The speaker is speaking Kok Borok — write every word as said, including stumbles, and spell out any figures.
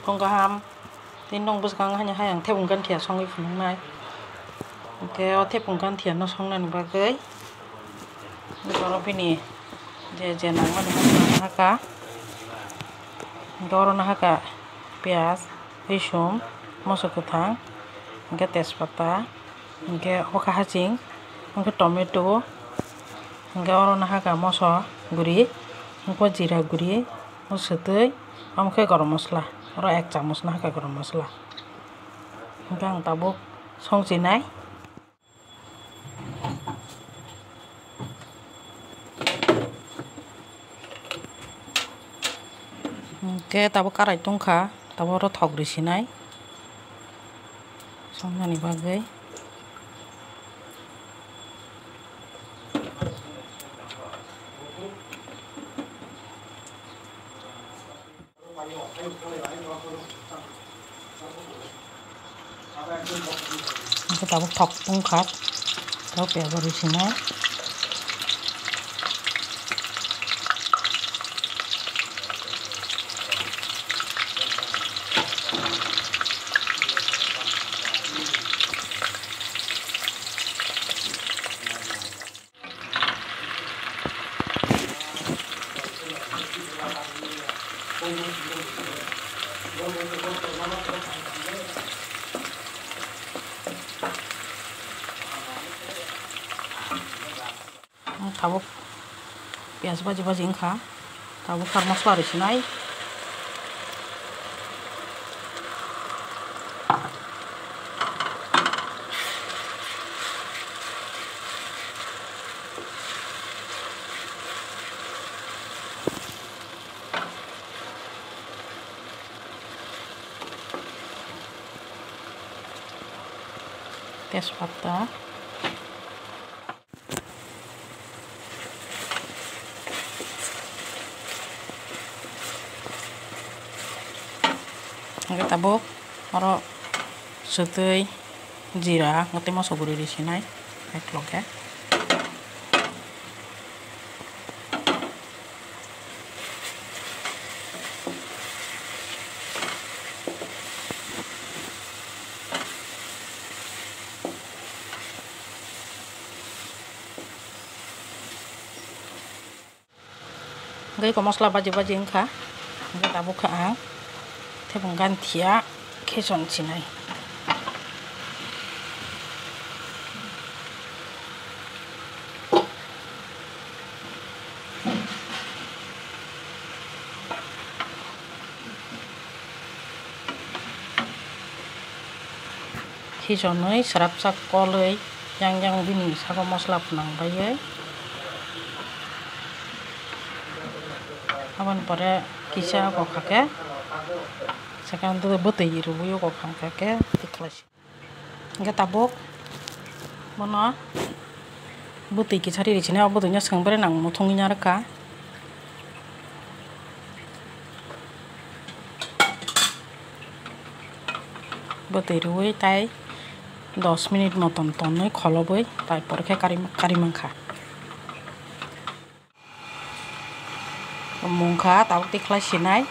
Song kaham, tei nong bwskango haino hai ang thebung ganthia songwi phunuknai. Hwnkhe o thebung ganthia no songnani bagwi borok bini je je nangmani haka, hwnkhe oro no haka piyaj, risum, moso kwthang, hwnkhe tejpata, hwnkhe hokha haching, hwnkhe tomato, hwnkhe oro no haka moso guri, hwnkhe jira guri, o swtwi, omo khe gorom mosla, oro ek chamuch no haka gorom mosla. Hwnkhe ang tabuk song chinai. Hwnkhe tabuk karai tongkha, tabuk oro thok rw sinai songnani bagwi. Hwnkhe tabuk thok tongkha, tabuk piyaj rw sinai. Tabuk piyaj baji baji wngkha, tabuk kar mosla rw sinai. Tejpata. Hwnkhe tabuk oro swtwi, jira, hwnkhe tei moso guri rw sinai, hai khwlwng khe. Hwnkhe eko mosla baji baji wngkha, hwnkhe tabuk khe ang thebung ganthia khe chong sinai. Khichonwi swrapsa kolwi yang yang bini sago mosla phnang baiwi. Aboni pore kisa kokha khe, second bwtwi rwui kokha khe, thik khlai si. Hwnkhe tabuk bono bwtwi kisa riri sinai, o bwtwino swkang bere nang muthungwi narwkha. Bwtwi rwui tai dos minute motom tonwi kholobwi tai porkhe kari, kari mankha. Mungkha tabuk tikhlai sinai.